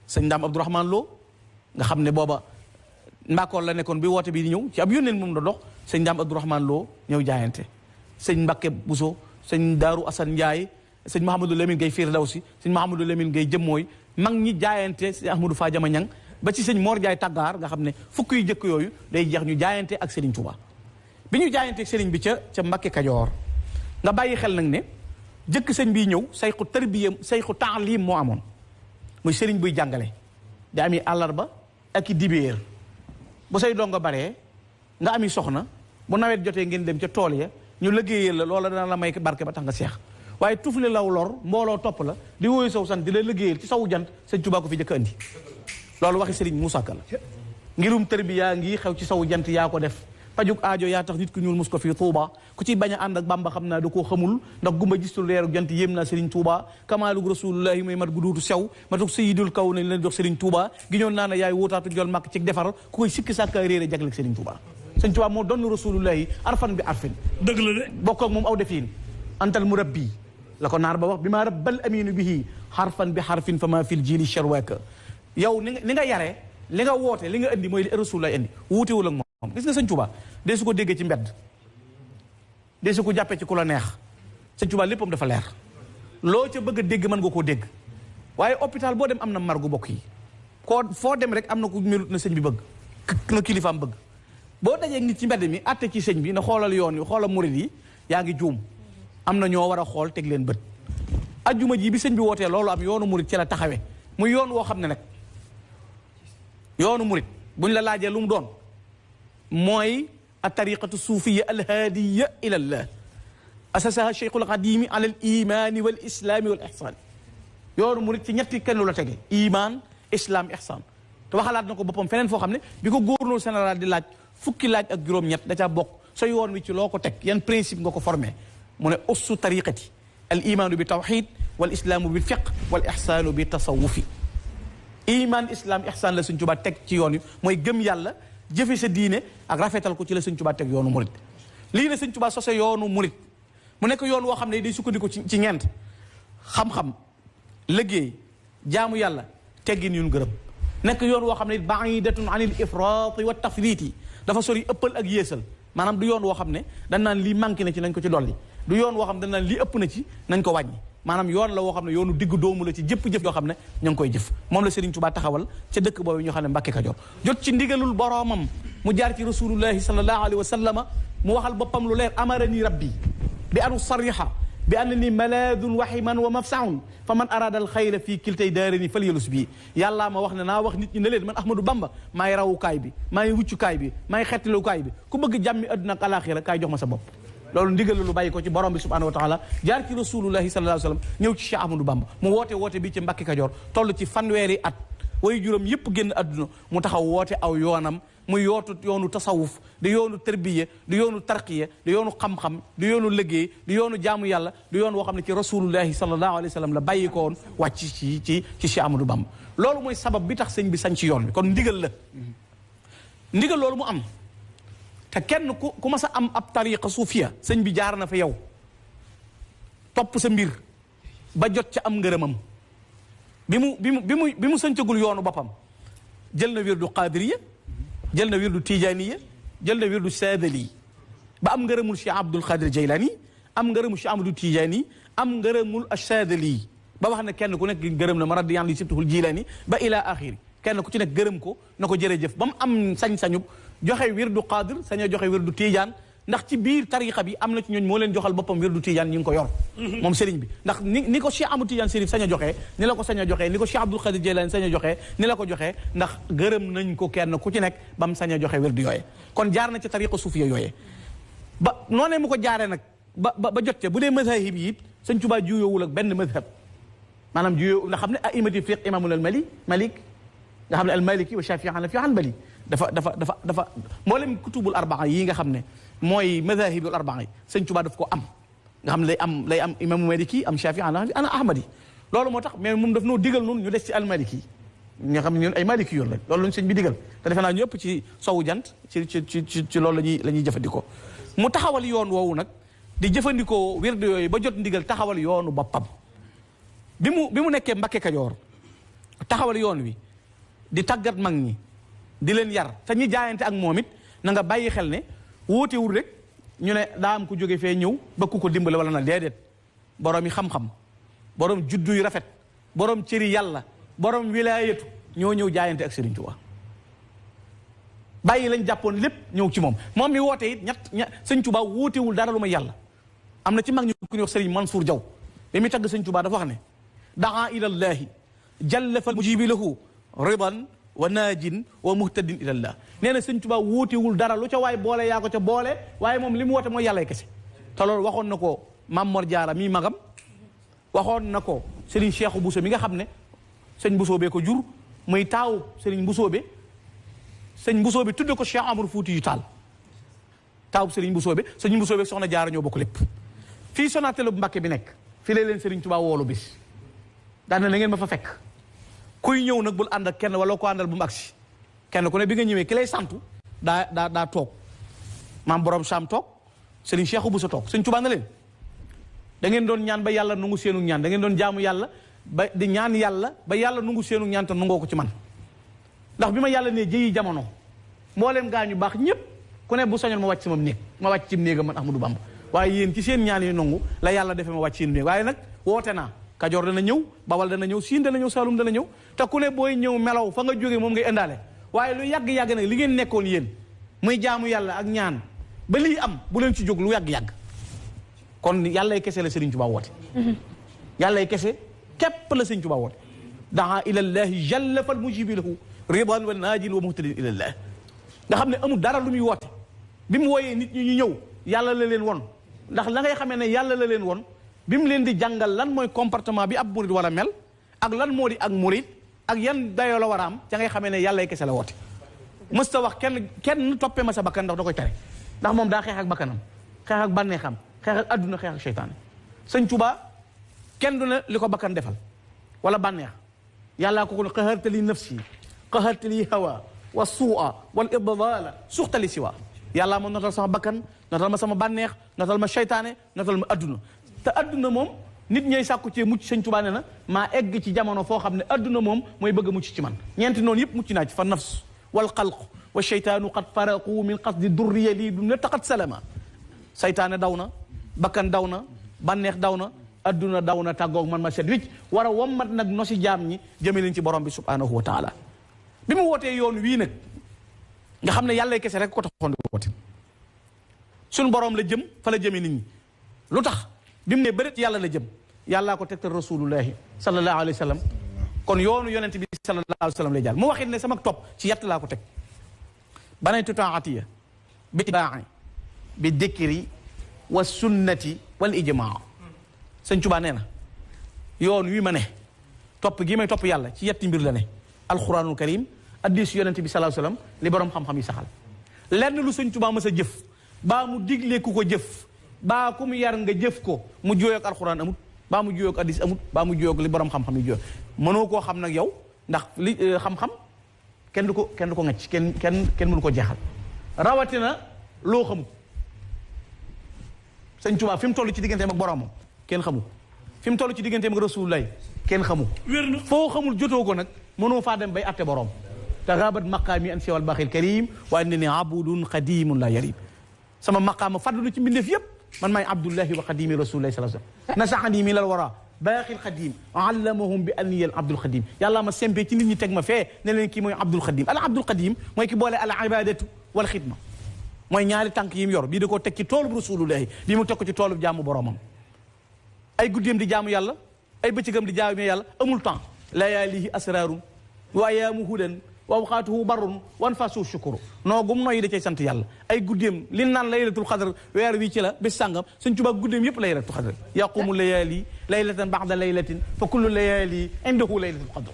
sëñ Ndaam Abdourahman Lo nga xam ne booba Mbakol la nekkoon bi woote bi di ñëw ci ab yónneen moom da dox sëñ Ndaam Abdourahman Lo ñëw jaayante sëñ Mbakke Bousso sëñ Daaru Assane Ndiaye sëñ Mouhamadou Lamine Gueye Firdawsi sëñ Mouhamadou Lamine Gueye jëmmooy mag ñi jaayante sëñ Ahmadou Fadiama Ñang ba ci sëñ Mor Ndiaye Taggaar nga xam ne fukk yu jëkk yooyu day jeex ñu jaayante ak Serigne Touba bi ñu jaayante ak Serigne bi ca Mbakke Kajoor nga bàyyi xel nag ne jëkk sëñ bi ñëw sayxu tarbiyam sayxu taalim moo amoon muy Serigne buy jàngale di ami àllarba ak i dibéer bu say donga baree nga ami soxna bu nawet jotee ngeen dem ca tool ya ñu liggéeyal la loola dana la may barke ba tax nga seex waaye tufle law lor mbooloo topp la di wóoyu saw sant di la liggéeyal ci sawu jant sëñ Tuubaa ko fi jëkk andi loolu waxi Serigne Moussa Ka la ngirum tërbiya ngi xew ci sawu jant yaa ko def pajuk aajo yaa tax nit ku ñuul mus ko fii Touba ku ci bañ a ànd ak Bamba xam naa da koo xamul ndax gumba gistul leeru jant yéem naa Serigne Touba kamaalug rasulullahi mooy mat gu duutu sew matuk sayidul kaw nañ leen jox Serigne Touba gi ñoon naa ne yaay wóotaatu jol màkk ci defar ku koy sikki sàkka réere jagleeg Serigne Touba Serigne Touba moo doon rasulullahi arfan bi arfin dëgg la de bokk ak moom aw defiin antal murabbi la ko naar ba wax bi maa rabbal aminu bihi harfan bi harfin fa ma fil jili sharwaka yow ni nga yaree li nga woote li nga indi mooy li rasulullahi indi wuutewul ak moom gis nga Sëñ Tuubaa dee su ko déggee ci mbedd dee su ko jàppee ci ku la neex Sëñ Tuubaa léppam dafa leer loo ca bëgg a dégg mën nga koo dégg waaye hôpital boo dem am na margu bokk yi koo foo dem rek am na ku melut na sëñ bi bëgg na kilifaam bëgg boo dajee nit ci mbedd mi àtte ci sëñ bi na xoolal yoon yi xoolal murid yi yaa ngi juum am na ñoo war a xool teg leen bët ajjuma ji bi sëñ bi wootee loolu am yoonu murid ci la taxawee muy yoon woo xam ne nag yoonu murid buñ la laajee lu mu doon mooy a tariqatu suufiya alhaadiya ila allah asasaha cheikhul qadimi ala al imani wal islami wal ihsan yoonu murid ci ñetti kenn la tege iman islam ihsan te waxalaat na ko boppam feneen foo xam ne bi ko gouverneur général di laaj fukki laaj ak juróom-ñett da caa bokk sa yoon wi ci loo ko teg yan principe nga ko formé mu ne ussu tariqati al imanu bi tawxid wal islaamu bi fiq wal ihsaanu bi tasawufi iman islam ihsan la Sëñ Tuubaa teg ci yoon wi mooy gëm yàlla jëfe sa diine ak rafetal ko ci la Sëñ Tuubaa teg yoonu murit lii ne Sëñ Tuubaa sose yoonu murit mu nekk yoon woo xam ne day sukkandiku ci ñeent xam-xam liggéey jaamu yàlla teggin yun gërëm nekk yoon woo xam ne baidatun anil ifraati wa tafriiti dafa sori ëppal ak yéesal maanaam du yoon woo xam ne dañ naan lii manqué na ci nañ ko ci dolli du yoon woo xam ne dañ naan lii ëpp na ci nañ ko wàññi maanaam yoon la woo xam ne yoonu diggu doomu la ci jëpp-jëf yoo xam ne ña ngi koy jëf moom la Serigne Touba taxawal ca dëkk boobu ñu xam ne Mbàkke Kajoor jot ci ndigalul boroomam mu jaar ci rasulullahi sallallahu alayhi wa sallama mu waxal boppam lu leer amarani rabbi bi anu sariha bi annani malaadun wahiman wa mafsaun fa man arada al xayra fii kiltay daarani falyalus bii yàllaa ma wax ne naa wax nit ñi ne leen man Ahmadou Bamba maay rawukaay bi maay wuccukaay bi maay xettilukaay bi ku bëgg jàmmi adduna ak alaxira kaay jox ma sa bopp loolu ndigal lu bàyyi ko ci borom bi subhanahu wa taala jaar ci rasulullahi sallallahu alayhi wa sallam ñëw ci Cheikh Ahmadou Bamba mu woote bi ci Mbàkke Kajoor toll ci fanweeri at way juróom yëpp génn adduna mu taxaw woote aw yoonam mu yoonu tasawuf di yoonu tërbiya di yoonu tarqiya di yoonu xam-xam di yoonu liggéey di yoonu jaamu yàlla di yoon woo xam ne ci rasulullahi sallallahu alayhi wa sallam la bàyyi ko woon wàcc ci Cheikh Ahmadou Bamba loolu mooy sabab bi tax sëñ bi sañ ci yoon bi kon ndigal la ndigal loolu mu am te kenn ku mas a am ab tariqa suufiya sëñ bi jaar na fa yow topp sa mbir ba jot ca am ngërëmam bi mu sëncagul yoonu boppam jël na wirdu qadiriya jël na wirdu tijaniya jël na wirdu saadali ba am ngërëmul Cheikh Abdul Qadir Jaylani am ngërëmul Cheikh Amadou Tijani am ngërëmul saadali ba wax ne kenn ku nekk gërëm na ma radiyallahu li sibtuhul Jilani ba ila axiri kenn ku ci nekk gërëm ko na ko jërëjëf ba mu am sañ-sañub joxe wirdu qadir sañ a joxe wirdu tijaan ndax ci biir tariqa bi am na ci ñooñ moo leen joxal boppam wirdu tijaan ñu ngi ko yor moom sëriñ bi ndax ni ko Cheikh Amadou Tidiane Chérif sañ a joxee ni la ko sañ a joxee ni ko Cheikh Abdul Qadir Jilani sañ a joxee ni la ko joxee ndax gërëm nañ ko kenn ku ci nekk ba mu sañ a joxe wirdu yooye kon jaar na ci tariqa suufiya yooye ba noonee mu ko jaaree nag ba jot ca bu dee mazahib yi it Sëñ Tuubaa juyoowul ak benn mazhab maanaam juyoo nga xam ne aimati fiq imaamul al malik nga xam ne al maliki wa shafii hanafi hanbali dafa mboolem kutubul arbaa yi nga xam ne mooy madahibul arbaa yi Sëñ Tuubaa daf ko am nga xam ne lay am imaamu maliki am shafii hanafi ana ahmadi loolu moo tax mais moom daf noo digal noonu ñu des ci al maliki nga xam ne ñun ay maliki yoon lañ loolu lañ sëñ bi digal te defe naa ñu ëpp ci sowu jant ci loolu la ñuy jëfandikoo mu taxawal yoon woowu nag di jëfandikoo wird yooyu ba jot ndigal taxawal yoonu boppam bi mu nekkee Mbàkke Kajoor taxawal yoon wi di tàggat mag ñi di leen yar te ñi jaayante ak moom it na nga bàyyi xel ne wóotewul rek ñu ne daa am ku jóge fee ñëw ba ku ko dimbale wala na déedéet borom yi xam-xam borom juddu yu rafet borom cëri yàlla borom wilaayatu ñoo ñëw jaayante ak Serigne Touba bàyyi lañ jàppoon lépp ñëw ci moom mi woote it Serigne Touba wóotewul dara lu may yàlla. am na ci mag ñu ku ñuy wax Serigne Mansour Diaw bi muy tagg Serigne Touba dafa wax ne daa ilallahi jalla fal mujibi lahu ridan wa naajin wa muhtadin ilallah nee na Serigne Touba wóotewul dara lu ca waay boole yaa ko ca boole waaye moom li mu woote mooy yàllay kese te loolu waxoon na ko Mame Mor Diarra mii magam waxoon na ko Serigne Cheikhou Bousso mi nga xam ne sëñ Bousso bee ko jur muy taaw Serigne Bousso be sëñ Bousso bi tudde ko Cheikh Amadou Fouti yu Taal taaw Serigne Bousso be sëñ Bousso be soxna Diarra ñoo bokk lépp fii Sonatel bu Mbàkke bi nekk fii lay leen Serigne Touba woolu bis daane na ngeen ma fa fekk kuy ñëw nag bul ànd ak kenn wala ko àndal bu mu agsi kenn ku ne bi nga ñëwee ki lay santu daa toog maam borom Saam toog Serigne Cheikhou Bousso toog sëñ Touba na leen da ngeen doon ñaan ba yàlla nungu seenu ñaan da ngeen doon jaamu yàlla ba di ñaan yàlla ba yàlla nungu seenu ñaan te nungoo ko ci man ndax bi ma yàlla ne jëyi jamono mbooleem gaa ñu baax ñëpp ku ne bu sañoon ma wàcc sama néeg ma wàcc ci néegam man Ahmadou Bamba waaye yéen ci seen ñaan yi nungu la yàlla defee ma wàcc seen néeg waaye nag woote naa Kajoor dana ñëw Bawal dana ñëw Siin dana ñëw Saalum dana ñëw te ku ne booy ñëw melaw fa nga jógee moom ngay indaale waaye lu yàgg-yàgg nag li ngeen nekkoon yéen muy jaamu yàlla ak ñaan ba lii am bu leen ci jóg lu yàgg-yàgg kon yàllay kese la Serigne Touba woote yàllay kese képp la Serigne Touba woote daa ilallahi jalla fal mujibi lahu ridan wa naajin wa muhtadin ilallah nga xam ne amul dara lu muy woote bi mu wooyee nit ñi ñu ñëw yàlla la leen won ndax la ngay xamee ne yàlla la leen won bi mu leen di jàngal lan mooy comportement bi ab murid war a mel ak lan moo di ak murid ak yan dayoo la war a am ca ngay xamee ne yàllay kese la woote mës ta wax kenn toppee ma sa bakkan ndax da koy tere ndax moom daa xeex ak bakkanam xeex ak bànneexam xeex ak adduna xeex ak seytaane sëñ Touba kenn du ne li ko bakkan defal wala bànneex yàllaa ko ne qahartali nafsi qahartali hawa wa suua wal idlala suxtali siwa yàllaa ma notal sama bakkan notal ma sama bànneex notal ma seytaane notal ma adduna te adduna moom nit ñooy sàkku cee mucc sëñ Touba ne na maa egg ci jamono foo xam ne adduna moom mooy bëgg a mucc ci man ñeenti noonu yëpp mucc naa ci fa nafs wal xalq wa seytaanu qad faraqu min qasdi durriya lii du ne taqat salama seytaane daw na bakkan daw na bànneex daw na adduna daw na tàggoog man ma set wicc war a wommat nag no si jaam ñi jëme leen ci borom bi subhanahu wa taala bi mu wootee yoon wii nag nga xam ne yàlla kese rek ko taxoon di woote suñu borom la jëm fa la jëmee nit ñi lu tax bi mu ne bëreet yàlla la jëm yàllaa ko tegtal rasulullahi sallallahu alayhi wa sallam kon yoonu yonent bi sallallahu alayhi wa sallam lay jàll mu waxit ne sama topp ci yett laa ko teg banaytu taatiya bi tibaa'i bi dikri wa sunnati wal ijmaa sëñ Tuubaa nee na yoon wi ma ne topp gi may topp yàlla ci yetti mbir la ne alquranul karim hadiis yonent bi sallallahu alayhi wa sallam li borom xam-xam yi saxal lenn lu sëñ Tuubaa mës a jëf baa mu digle ku ko jëf baa ku mu yar nga jëf ko mu jooyoog alquran amut baa mu jooyoog hadiis amut baa mu jooyoog li borom xam-xam yi jooy mënoo koo xam nag yow ndax li xam-xam kenn du ko ngacc kenn mënu ko jeexal rawatina loo xamut sëñ Tuubaa fi mu toll ci digganteem ak boromam kenn xamu fi mu toll ci digganteem ak rasulullah kenn xamu foo xamul jotoo ko nag mënoo faa dem bay atte borom te rabat maqaami an siwal baaxil karim waaye ne ni abudun xadimun la yarim sama maqaama fadlu ci mbindeef yépp man maay abdullahi wa xadimi rasulillahi sallallahu alayhi wasallam nasaxani mi lal wara baaxil xadim allamahum bi anniyal abdul xadim yàlla ma sempe ci nit ñi teg ma fee ne leen kii mooy abdul xadim al abdul xadim mooy ki boole al ibadatu wal xidma mooy ñaari tànk yi mu yor bii da koo teg ci toolub rasulullahi bii mu teg ko ci toolub jaamu boromam ay guddeem di jaamu yàlla ay bëccëgam di jaamu yàlla amul temps layaalihi asrarun wa ayaamu hudan wa awqaatuhu barrun wan fasu shukuru noo gum nooyi da cay sant yàlla ay guddeem li naan laylatul xadr weer wi ci la bés sàngam Sëñ Tuubaa guddeem yépp laylatul xadr yaqumu layaali laylatan ba'da laylatin fa kullu layaali indahu laylatul xadr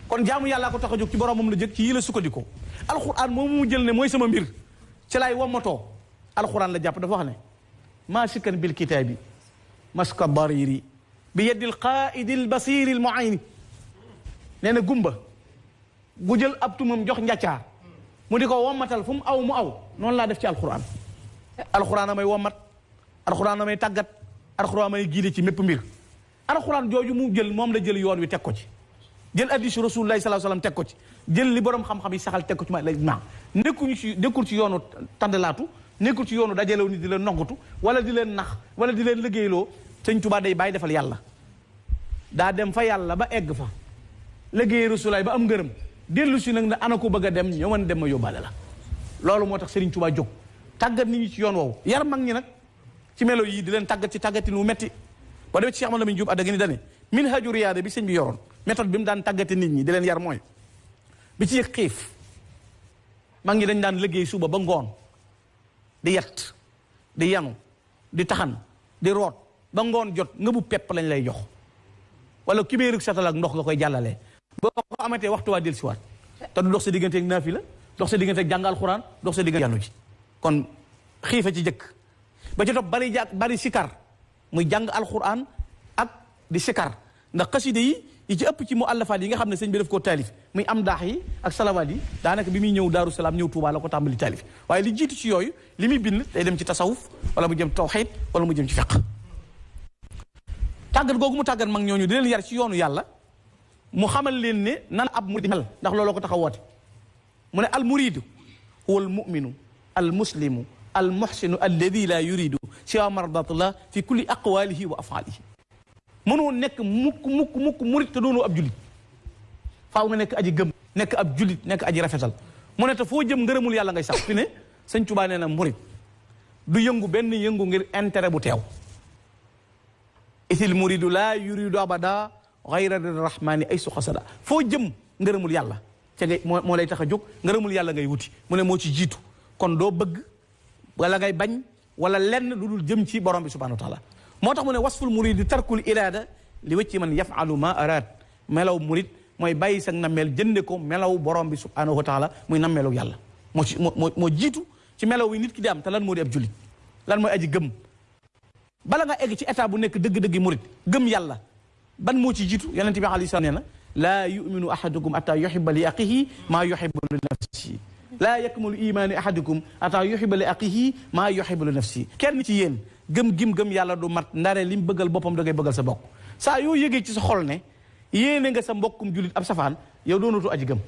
kon jaamu yàllaa ko tax a jóg ci boromam la jëkk ci yi la sukkandikoo alquran moom mu jël ne mooy sama mbir ci laay wammatoo alquran la jàpp dafa wax ne maasikan bil kitaabi maska dariri bi yeddil qaidi l basiri l muayni nee na gumba gu jël ab tumam jox njaccaar mu di ko wammatal fu mu aw mu aw noonu laa def ci alquran alquran a may wammat alquran a may tàggat alquran a may giide ci mépp mbir alquran jooju mu jël moom la jël yoon wi teg ko ci jël hadiisu Rasulullaahi sallallaahu alayhi wa sallam teg ko ci jël li borom xam-xam yi saxal teg ko ci ma nekkul ci yoonu tàndalaatu nekkul ci yoonu dajalew ni di leen nongatu wala di leen nax wala di leen liggéeyloo. Sëñ Tuubaa day bàyyi defal yàlla daa dem fa yàlla ba egg fa liggéey Rasulullaahi ba am ngërëm dellu si nag ne ana ko bëgg a dem ñoo mën dem ma yóbbaale la. loolu moo tax Sëriñ Tuubaa jóg tàggat nit ñi ci yoon woowu yar mag ñi nag ci melo yii di leen tàggat ci tàggatin wu metti boo demee ci Cheikh Ahmadou Lamine Diop Adda ni dane minhaju riyaada bi sëñ bi yoroon méthode bi mu daan tàggate nit ñi di leen yar mooy bi ci yëg xiif mag ñi dañ daan liggéey suba ba ngoon di yett di yanu di taxan di root ba ngoon jot nga bu pepp lañ lay jox wala kibéerug satal ak ndox nga koy jàllalee boo ko amatee waxtu waa del siwaat te du dox sa diggante ak naafila dox sa diggante ak jàng alxuraan dox sa diggante yanu ji kon xiifa ci jëkk ba ci topp bari sikar muy jàng alxuraan ak di sikar ndax xaside yi ci ëpp ci mu àllafaat yi nga xam ne sëñ bi def koo taalif muy am daax yi ak salawaat yi daanaka bi muy ñëw Daaru Salaam ñëw Tuubaa la ko tàmbali taalif waaye li jiitu ci yooyu li muy bind day dem ci tasawuf wala mu jëm tawxiid wala mu jëm ci fiq tàggat googu mu tàggat mag ñooñu di leen yar ci yoonu yàlla mu xamal leen ne nan ab murid mel ndax looloo ko tax a woote mu ne al muridu huwa al muminu al muslimu al muhsinu alladi la yuridu siwa mardatillah fi kulli aqwalihi wa afalihi mënoo nekk mukk murid te doonoo ab julit faaw nga nekk aji gëm nekk ab julit nekk aji rafetal mu ne te foo jëm ngërëmul yàlla ngay sax fi ne sëñ Tuubaa nee na murid du yëngu benn yëngu ngir intérêt bu teew isil muridu laa yuridu abada xayra rahmani ay su xasada foo jëm ngërëmul yàlla ca ngay moo lay tax a jóg ngërëmul yàlla ngay wuti mu ne moo ci jiitu kon doo bëgg wala ngay bañ wala lenn lu dul jëm ci borom bi subhanahu wa taala moo tax mu ne wasful muridi tarkul iraada li wëcci man yafalu ma araad melaw murid mooy bàyyi sag nammeel jënde ko melaw borom bi subhanahu wa taala muy nammeelu yàlla moo jiitu ci melaw yi nit ki di am te lan moo di ab jullit lan mooy aji gëm bala nga egg ci état bu nekk dëgg-dëggi murid gëm yàlla ban moo ci jiitu yonent bi alayhi salaam nee na laa yuminu ahadukum ataa yuhibba li aqihi maa yuhibbu li nafsihi laa yakmulu imaani ahadukum ataa yuhibba li aqihi maa yuhibbu li nafsihi kenn ci yéen gëm yàlla du mat ndare lim bëggal boppam da ngay bëggal sa bokk saa yoo yëgee ci sa xol ne yéene nga sa mbokkum jullit ab safaan yow doonatu aji gëm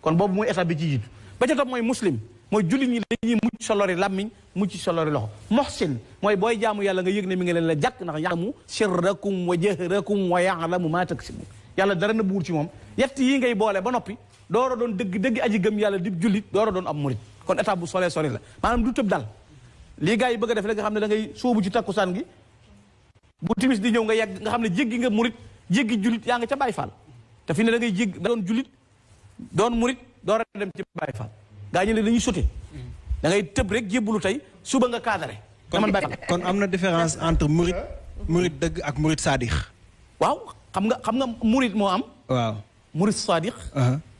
kon boobu mooy état bi ci jiitu ba ca topp mooy muslim mooy jullit ñi dañuy mucc sa lori làmmiñ mucc sa lori loxo muhsin mooy booy jaamu yàlla nga yëg ne mi ngi leen la jàkk ndax ya'lamu sirrakum wa jahrakum wa ya'lamu ma taksibun yàlla dara na buur ci moom yett yi ngay boole ba noppi doora doon dëgg aji gëm yàlla di jullit doora doon ab murit kon état bu sore la maanaam du tëb dal lii gars yi bëgg a def rek nga xam ne da ngay sóobu ci takkusaan gi bu timis di ñëw nga yegg nga xam ne jéggi nga murit jéggi jullit yaa nga ca Baay Faal te fi ne da ngay jéggi doon jullit doon murit doora dem ci Baay Faal gaa ñu ne dañuy sote da ngay tëb rek jébbalu tey suba nga cadré. kon am na différence entre murit dëgg ak murit saadix. waaw xam nga murit moo am. waaw murit saadix.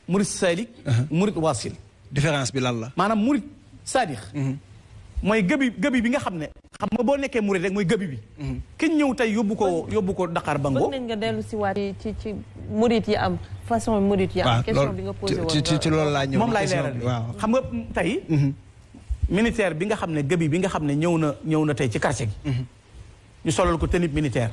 murit saalik. murit waasil. différence bi lan la. maanaam murit saadix. mooy gëbi bi nga xam ne. xam nga boo nekkee murit rek mooy gëbi bi. kenn ñëw tey yóbbu ko Dakar Bango. bëgg nañ nga dellu si waat ci murit yi am façon murit yi am. question bi nga posé woon ci loolu laa ñëw. moom laay leeral xam nga tey. militaire bi nga xam ne gëbi bi nga xam ne ñëw na tey ci quartier gi. ñu solal ko tenue militaire.